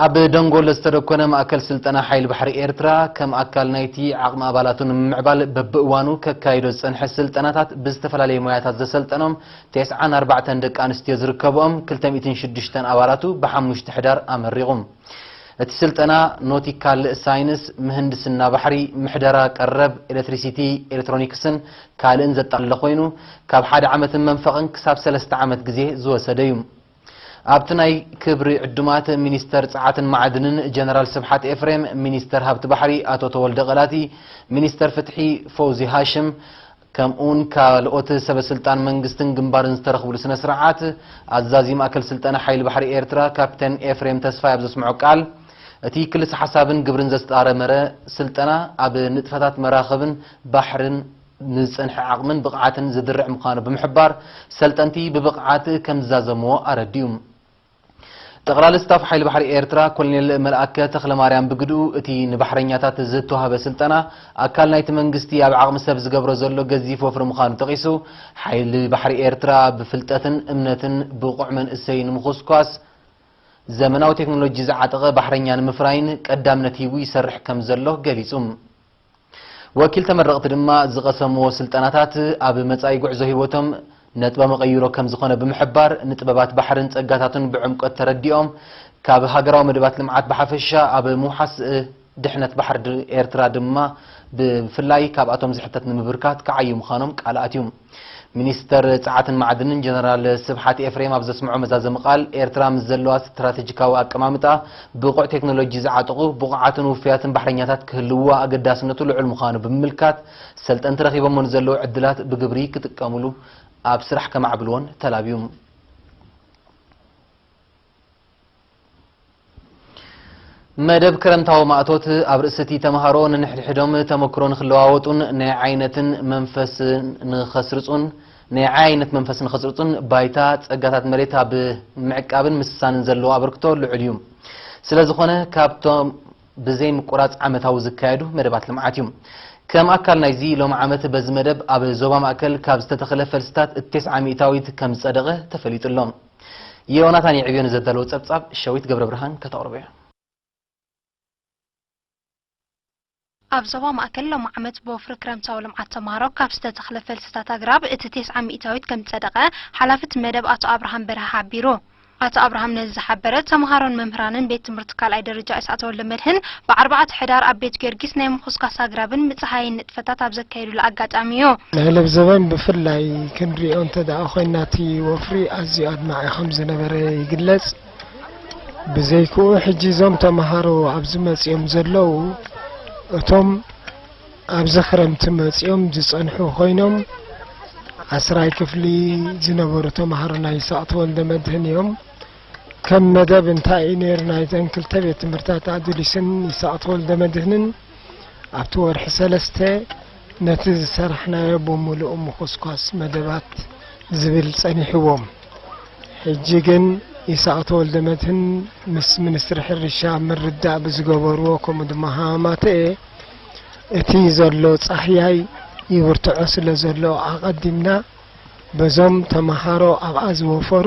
ኣብ ደንጎሎ ዝተደኮነ ማእከል ስልጠና ሓይሊ ባሕሪ ኤርትራ፣ ከም ኣካል ናይቲ ዓቕሚ ኣባላቱ ንምምዕባል በብእዋኑ ከካይዶ ዝጸንሐ ስልጠናታት፣ ብዝተፈላለየ ሞያታት ዘሰልጠኖም ተስዓን ኣርባዕተን ደቂ ኣንስትዮ ዝርከብኦም ክልተ ሚእትን ሽዱሽተን ኣባላቱ ብሓሙሽተ ሕዳር ኣመሪቑ። እቲ ስልጠና ኖቲካል ሳይንስ፣ ምህንድስና ባሕሪ፣ ምሕደራ ቀረብ፣ ኤሌክትሪሲቲ፣ ኤሌክትሮኒክስን ካልእን ዘጠቓለለ ኮይኑ፣ ካብ ሓደ ዓመትን መንፈቕን ክሳብ ሰለስተ ዓመት ግዜ ዝወሰደ እዩ። ኣብቲ ናይ ክብሪ ዕዱማት፣ ሚኒስተር ጸዓትን ማዕድንን ጀነራል ስብሓት ኤፍሬም፣ ሚኒስተር ሃብቲ ባሕሪ ኣቶ ተወልደ ቀላቲ፣ ሚኒስተር ፍትሒ ፈውዚ ሃሽም፣ ከምኡውን ካልኦት ሰበ ስልጣን መንግስትን ግንባርን ዝተረኽብሉ ስነ ስርዓት፣ ኣዛዚ ማእከል ስልጠና ሓይሊ ባሕሪ ኤርትራ ካፕተን ኤፍሬም ተስፋይ ኣብ ዘስምዖ ቃል፣ እቲ ክልሰ ሓሳብን ግብርን ዘስጣረመረ ስልጠና፣ ኣብ ንጥፈታት መራኽብን ባሕርን ንዝጸንሐ ዓቕምን ብቕዓትን ዝድርዕ ምዃኑ ብምሕባር፣ ሰልጠንቲ ብብቕዓት ከም ዝዛዘምዎ ኣረዲኡ። ጠቕላሊ ስታፍ ሓይሊ ባሕሪ ኤርትራ ኮሎኔል መልኣከ ተኽለማርያም ብግድኡ፣ እቲ ንባሕረኛታት ዝተዋህበ ስልጠና፣ ኣካል ናይቲ መንግስቲ ኣብ ዓቕሚ ሰብ ዝገብሮ ዘሎ ገዚፍ ወፍሪ ምዃኑ ጠቒሱ፣ ሓይሊ ባሕሪ ኤርትራ ብፍልጠትን እምነትን ብቑዕ መንእሰይ ንምኹስኳስ፣ ዘመናዊ ቴክኖሎጂ ዝዓጠቐ ባሕረኛ ንምፍራይን ቀዳምነት ሂቡ ይሰርሕ ከም ዘሎ ገሊጹ። ወኪል ተመረቕቲ ድማ ዝቐሰምዎ ስልጠናታት ኣብ መጻኢ ጉዕዞ ህይወቶም ነጥበ መቐይሮ ከም ዝኾነ ብምሕባር፣ ንጥበባት ባሕርን ጸጋታቱን ብዕምቆት ተረዲኦም፣ ካብ ሃገራዊ መደባት ልምዓት ብሓፈሻ፣ ኣብ ምውሓስ ድሕነት ባሕሪ ድ-፣ ኤርትራ ድማ ብፍላይ ካብኣቶም ዝሕተት ንምብርካት ክዓዩ ምዃኖም ቃል ኣትዩ። ሚኒስተር ጸዓትን ማዕድንን ጀነራል ስብሓት ኤፍሬም ኣብ ዘስምዖ መዛዘሚ ቃል፣ ኤርትራ ምስ ዘለዋ ስትራተጂካዊ ኣቀማምጣ፣ ብቑዕ ቴክኖሎጂ ዝዓጠቑ፣ ብቑዓትን ውፉያትን ባሕረኛታት ክህልውዋ ኣገዳስነቱ ልዑል ምዃኑ ብምምልካት፣ ሰልጠንቲ ረኺቦሞ ንዘለዉ ዕድላት ብግብሪ ክጥቀምሉ፣ ኣብ ስራሕ ከማዕብልዎን ተላብዩ። መደብ ክረምታዊ ማእቶት ኣብ ርእሲ እቲ ተምሃሮ ነንሕድሕዶም ተመክሮ ንኽለዋወጡን ናይ ዓይነት መንፈስ ንኸስርጹን፣ ናይ ዓይነት መንፈስ ንኸስርጹን ባይታ ጸጋታት መሬት ኣብ ምዕቃብን ምስሳንን ዘለዎ ኣበርክቶ ልዑል እዩ። ስለ ዝኾነ ካብቶም ብዘይ ምቁራጽ ዓመታዊ ዝካየዱ መደባት ልምዓት እዩ። ከም ኣካል ናይዚ ሎሚ ዓመት በዚ መደብ ኣብ ዞባ ማእከል ካብ ዝተተኽለ ፈልስታት እቲ ተስዓ ሚእታዊት ከም ዝጸደቐ ተፈሊጡ ኣሎ። ዮናታን የዕብዮ ንዘዳለዎ ጸብጻብ ሸዊት ገብረ ብርሃን ከተቕርቦ እያ። ኣብ ዞባ ማእከል ሎሚ ዓመት ብወፍሪ ክረምታዊ ልምዓት ተምሃሮ ካብ ዝተተኽለ ፈልስታት ኣግራብ እቲ ተስዓ ሚእታዊት ከም ዝጸደቐ ሓላፊ እቲ መደብ ኣቶ ኣብርሃም በርሀ ሓቢሩ። ኣቶ ኣብርሃም ነዚ ዝሓበረ፣ ተምሃሮን መምህራንን ቤት ትምህርቲ ካልኣይ ደረጃ ኢሳቅ ተወልደ መድህን ብኣርባዕተ ሕዳር ኣብ ቤት ጊዮርጊስ ናይ ምኹስኳስ ኣግራብን ምጽሃይን ንጥፈታት ኣብ ዘካየዱሉ ኣጋጣሚ እዩ። ናይ ለብዘበን ብፍላይ ክንሪኦ እንተ ደኣ ኮይና፣ እቲ ወፍሪ ኣዝዩ ኣድማዒ ከም ዝነበረ ይግለጽ። ብዘይክኡ፣ ሕጂ እዞም ተምሃሮ ኣብዚ መጺኦም ዘለዉ፣ እቶም ኣብዚ ክረምቲ መጺኦም ዝጸንሑ ኮይኖም፣ ዓስራይ ክፍሊ ዝነበሩ ተምሃሮ ናይ ይስሐቅ ተወልደ መድህን እዮም። ከም መደብ እንታይ እዩ ነይሩ? ናይዘን ክልተ ቤት ትምህርትታት ኣዱሊስን ይስሐቅ ተወልደ መድህንን ኣብቲ ወርሒ ሰለስተ ነቲ ዝሰራሕናዮ ብምሉኡ ምኹስኳስ መደባት ዝብል ጸኒሕዎም። ሕጂ ግን ይስሐቅ ተወልደ መድህን ምስ ሚኒስትሪ ሕርሻ ምርዳእ ብዝገበርዎ፣ ከምኡ ድማ ሃማማተኤ፣ እቲ ዘሎ ጻህያይ ይብርትዖ ስለ ዘሎ፣ ኣቐዲምና በዞም ተመሃሮ ኣብኣ ዝወፈሩ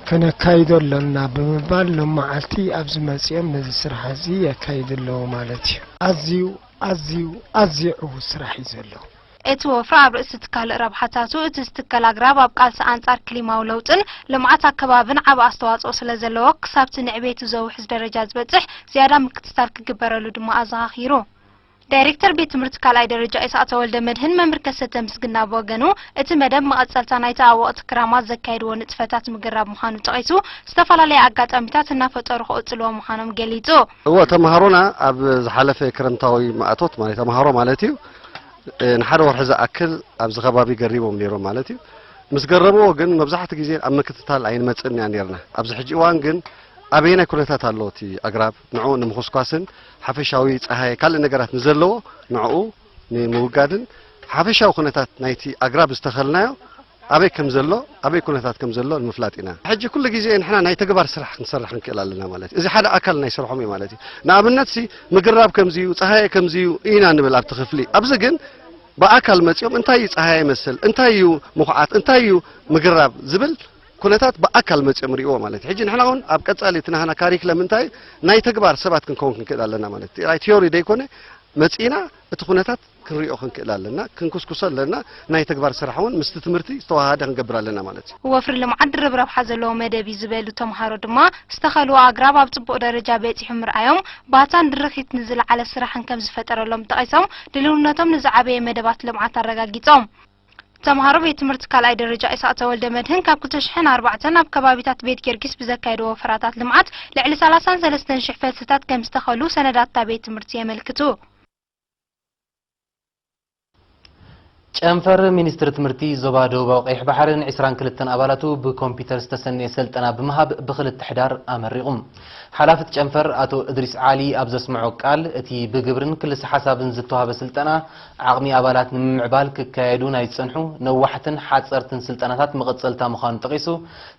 ከነካይዶ ኣሎና ብምባል፣ ሎም መዓልቲ ኣብዚ መጺኦም ነዚ ስራሕ እዚ የካይዱ ኣለዉ ማለት እዩ። ኣዝዩ፣ ኣዝዩ፣ ኣዝዩ ዕዉት ስራሕ እዩ ዘሎ። እቲ ወፍሪ ኣብ ርእሲ እቲ ካልእ ረብሓታቱ፣ እቲ ዝትከል ኣግራብ ኣብ ቃልሲ ኣንጻር ክሊማዊ ለውጥን ልምዓት ኣከባብን ዓቢ ኣስተዋጽኦ ስለ ዘለዎ፣ ክሳብቲ ንዕቤቱ ዘውሕዝ ደረጃ ዝበጽሕ ዝያዳ ምክትታል ክግበረሉ ድማ ኣዘኻኺሩ። ዳይሬክተር ቤት ትምህርቲ ካልኣይ ደረጃ ኢሳቅ ተወልደ መድህን መምህር ከሰተ ምስግና ብወገኑ፣ እቲ መደብ መቐጸልታ ናይቲ ኣብ ወቕቲ ክራማት ዘካየድዎ ንጥፈታት ምግራብ ምዃኑ ጠቒሱ፣ ዝተፈላለየ ኣጋጣሚታት እናፈጠሩ ክቕጽልዎ ምዃኖም ገሊጹ። እወ፣ ተምሃሮና ኣብ ዝሓለፈ ክረምታዊ ማእቶት፣ ማለት ተምሃሮ ማለት እዩ፣ እ፣ ንሓደ ወርሒ ዝኣክል ኣብዚ ከባቢ ገሪቦም ነይሮም ማለት እዩ። ምስ ገረምዎ ግን መብዛሕትኡ ግዜ ኣብ ምክትታል ኣይንመጽእን ኢና ነይርና። ኣብዚ ሕጂ እዋን ግን ኣበየናይ ኩነታት ኣሎ እቲ ኣግራብ፣ ንዕኡ ንምኹስኳስን ሓፈሻዊ ጸሃየ ካልእ ነገራት ንዘለዎ ንዕኡ ንምውጋድን ሓፈሻዊ ኩነታት ናይቲ ኣግራብ ዝተኸልናዮ ኣበይ ከም ዘሎ፣ ኣበይ ኩነታት ከም ዘሎ ንምፍላጥ ኢና። ሕጂ ኩሉ ግዜ ንሕና ናይ ተግባር ስራሕ ክንሰርሕ ክንክእል ኣለና ማለት እዩ። እዚ ሓደ ኣካል ናይ ስርሖም እዩ ማለት እዩ። ንኣብነት ሲ፣ ምግራብ ከምዚ እዩ፣ ጸሃየ ከምዚ እዩ ኢና ንብል ኣብቲ ክፍሊ። ኣብዚ ግን ብኣካል መጺኦም እንታይ እዩ ጸሃየ ይመስል፣ እንታይ እዩ ምኹዓት፣ እንታይ እዩ ምግራብ ዝብል ኩነታት ብኣካል መጺኦም ርእይዎ ማለት እዩ። ሕጂ ንሕና እውን ኣብ ቀጻሊ እቲ ናህና ካሪክለም እንታይ ናይ ተግባር ሰባት ክንከውን ክንክእል ኣለና ማለት እዩ። ራይ ቲዮሪ ደይኮነ መጺእና እቲ ኩነታት ክንሪኦ ክንክእል ኣለና፣ ክንኩስኩሶ ኣለና። ናይ ተግባር ስራሕ እውን ምስቲ ትምህርቲ ዝተዋሃደ ክንገብር ኣለና ማለት እዩ። ወፍሪ ልምዓት ድርብ ረብሓ ዘለዎ መደብ እዩ ዝበሉ ተምሃሮ ድማ ዝተኸልዎ ኣግራብ ኣብ ጽቡቕ ደረጃ በጺሑ ምርኣዮም ባህታን ድርኺት ንዝለዓለ ስራሕን ከም ዝፈጠረሎም ጠቒሶም ድልውነቶም ንዝዓበየ መደባት ልምዓት ኣረጋጊጾም። ተምሃሮ ቤት ትምህርቲ ካልኣይ ደረጃ ኢሳቅ ተወልደ መድህን ካብ ክልተ ሽሕን ኣርባዕተን ኣብ ከባቢታት ቤት ጊዮርጊስ ብዘካየድዎ ወፈራታት ልምዓት ልዕሊ ሰላሳን ሰለስተን ሽሕ ፈልስታት ከም ዝተኸሉ ሰነዳት እታ ቤት ትምህርቲ የመልክቱ። ጨንፈር ሚኒስትሪ ትምህርቲ ዞባ ደቡባዊ ቀይሕ ባሕሪ ንዒስራን ክልተን ኣባላቱ ብኮምፒውተር ዝተሰነየ ሰልጠና ብምሃብ ብክልተ ሕዳር ኣመሪቑ። ሓላፊ እቲ ጨንፈር ኣቶ እድሪስ ዓሊ ኣብ ዘስምዖ ቃል፣ እቲ ብግብርን ክልሰ ሓሳብን ዝተዋህበ ስልጠና ዓቕሚ ኣባላት ንምምዕባል ክካየዱ ናይ ዝጸንሑ ነዋሕትን ሓጸርትን ስልጠናታት መቐጸልታ ምዃኑ ጠቒሱ፣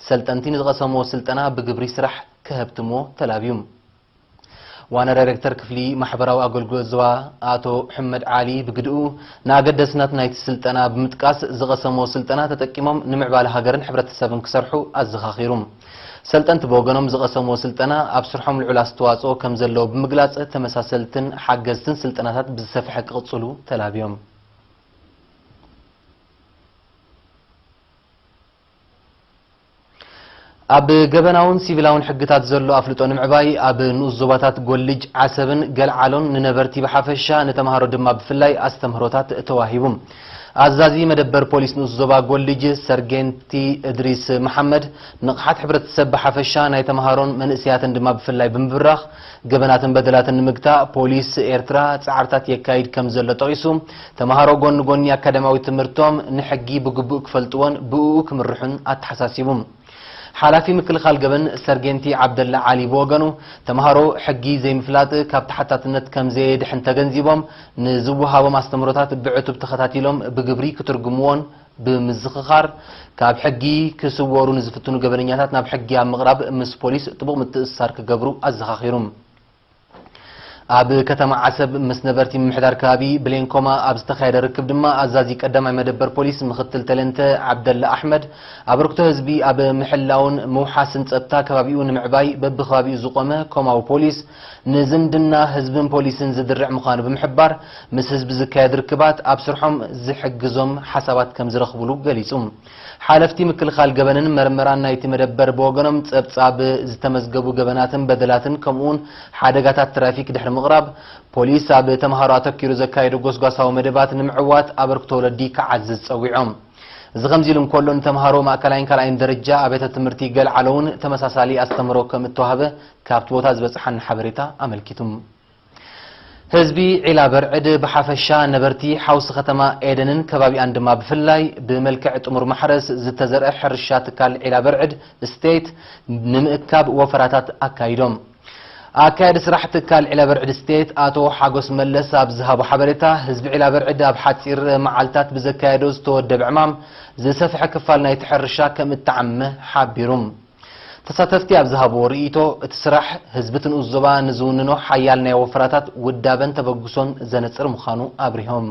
ሰልጠንቲ ንዝቐሰምዎ ስልጠና ብግብሪ ስራሕ ከህብትምዎ ተላብዩ። ዋና ዳይሬክተር ክፍሊ ማሕበራዊ ኣገልግሎት ዞባ ኣቶ ሕመድ ዓሊ ብግድኡ፣ ንኣገዳስነት ናይቲ ስልጠና ብምጥቃስ፣ ዝቐሰምዎ ስልጠና ተጠቂሞም ንምዕባለ ሃገርን ሕብረተሰብን ክሰርሑ ኣዘኻኺሩ። ሰልጠንቲ ብወገኖም፣ ዝቐሰምዎ ስልጠና ኣብ ስርሖም ልዑል ኣስተዋጽኦ ከም ዘለዎ ብምግላጽ፣ ተመሳሰልትን ሓገዝትን ስልጠናታት ብዝሰፍሐ ክቕጽሉ ተላብዮም። ኣብ ገበናውን ሲቪላውን ሕግታት ዘሎ ኣፍልጦ ንምዕባይ፣ ኣብ ንኡስ ዞባታት ጎልጅ፣ ዓሰብን ገልዓሎን ንነበርቲ ብሓፈሻ፣ ንተምሃሮ ድማ ብፍላይ ኣስተምህሮታት ተዋሂቡ። ኣዛዚ መደበር ፖሊስ ንኡስ ዞባ ጎልጅ ሰርጌንቲ እድሪስ መሓመድ፣ ንቕሓት ሕብረተሰብ ብሓፈሻ፣ ናይ ተምሃሮን መንእሰያትን ድማ ብፍላይ ብምብራኽ፣ ገበናትን በደላትን ንምግታእ ፖሊስ ኤርትራ ጻዕርታት የካይድ ከም ዘሎ ጠቒሱ፣ ተምሃሮ ጎኒ ጎኒ ኣካዳሚያዊ ትምህርቶም ንሕጊ ብግቡእ ክፈልጥዎን ብእኡ ክምርሑን ኣተሓሳሲቡ። ሓላፊ ምክልኻል ገበን ሰርጌንቲ ዓብደላ ዓሊ ብወገኑ፣ ተምሃሮ ሕጊ ዘይምፍላጥ ካብ ተሓታትነት ከም ዘየድሕን ተገንዚቦም፣ ንዝወሃቦም ኣስተምህሮታት ብዕቱብ ተኸታቲሎም ብግብሪ ክትርጉምዎን ብምዝኽኻር፣ ካብ ሕጊ ክስወሩ ንዝፍትኑ ገበነኛታት ናብ ሕጊ ኣብ ምቕራብ ምስ ፖሊስ ጥቡቕ ምትእስሳር ክገብሩ ኣዘኻኺሩ። ኣብ ከተማ ዓሰብ ምስ ነበርቲ ምምሕዳር ከባቢ ብሌን ኮማ ኣብ ዝተኻየደ ርክብ ድማ፣ ኣዛዚ ቀዳማይ መደበር ፖሊስ ምኽትል ተለንተ ዓብደላ ኣሕመድ፣ ኣበርክቶ ህዝቢ ኣብ ምሕላውን ምውሓስን ጸጥታ ከባቢኡ ንምዕባይ በብከባቢኡ ዝቖመ ኮማዊ ፖሊስ፣ ንዝምድና ህዝብን ፖሊስን ዝድርዕ ምዃኑ ብምሕባር፣ ምስ ህዝቢ ዝካየድ ርክባት ኣብ ስርሖም ዝሕግዞም ሓሳባት ከም ዝረኽብሉ ገሊጹ። ሓለፍቲ ምክልኻል ገበንን መርመራን ናይቲ መደበር ብወገኖም፣ ጸብጻብ ዝተመዝገቡ ገበናትን በደላትን ከምኡውን ሓደጋታት ትራፊክ ድሕሪ ምቕራብ፣ ፖሊስ ኣብ ተምሃሮ ኣተኪሩ ዘካየዶ ጎስጓሳዊ መደባት ንምዕዋት ኣበርክቶ ወለዲ ክዓዝዝ ጸዊዖም። እዚ ከምዚ ኢሉ እንከሎ፣ ንተምሃሮ ማእከላይን ካልኣይን ደረጃ ኣብያተ ትምህርቲ ገልዓሎ እውን ተመሳሳሊ ኣስተምህሮ ከም እተዋህበ ካብቲ ቦታ ዝበጽሓኒ ሓበሬታ ኣመልኪቱ። ህዝቢ ዒላ በርዕድ ብሓፈሻ፣ ነበርቲ ሓውሲ ከተማ ኤደንን ከባቢኣን ድማ ብፍላይ፣ ብመልክዕ ጥሙር ማሕረስ ዝተዘርአ ሕርሻ ትካል ዒላ በርዕድ ስቴት ንምእካብ ወፈራታት ኣካይዶም። ኣካያዲ ስራሕ ትካል ዒላ በርዕድ ስቴት ኣቶ ሓጎስ መለስ ኣብ ዝሃቦ ሓበሬታ፣ ህዝቢ ዒላ በርዕድ ኣብ ሓጺር መዓልታት ብዘካየዶ ዝተወደበ ዕማም፣ ዝሰፍሐ ክፋል ናይቲ ሕርሻ ከም እተዓመ ሓቢሩ። ተሳተፍቲ ኣብ ዝሃብዎ ርእይቶ፣ እቲ ስራሕ ህዝቢ እቲ ንኡስ ዞባ ንዝውንኖ ሓያል ናይ ወፈራታት ውዳበን ተበግሶን ዘነጽር ምዃኑ ኣብሪሆም።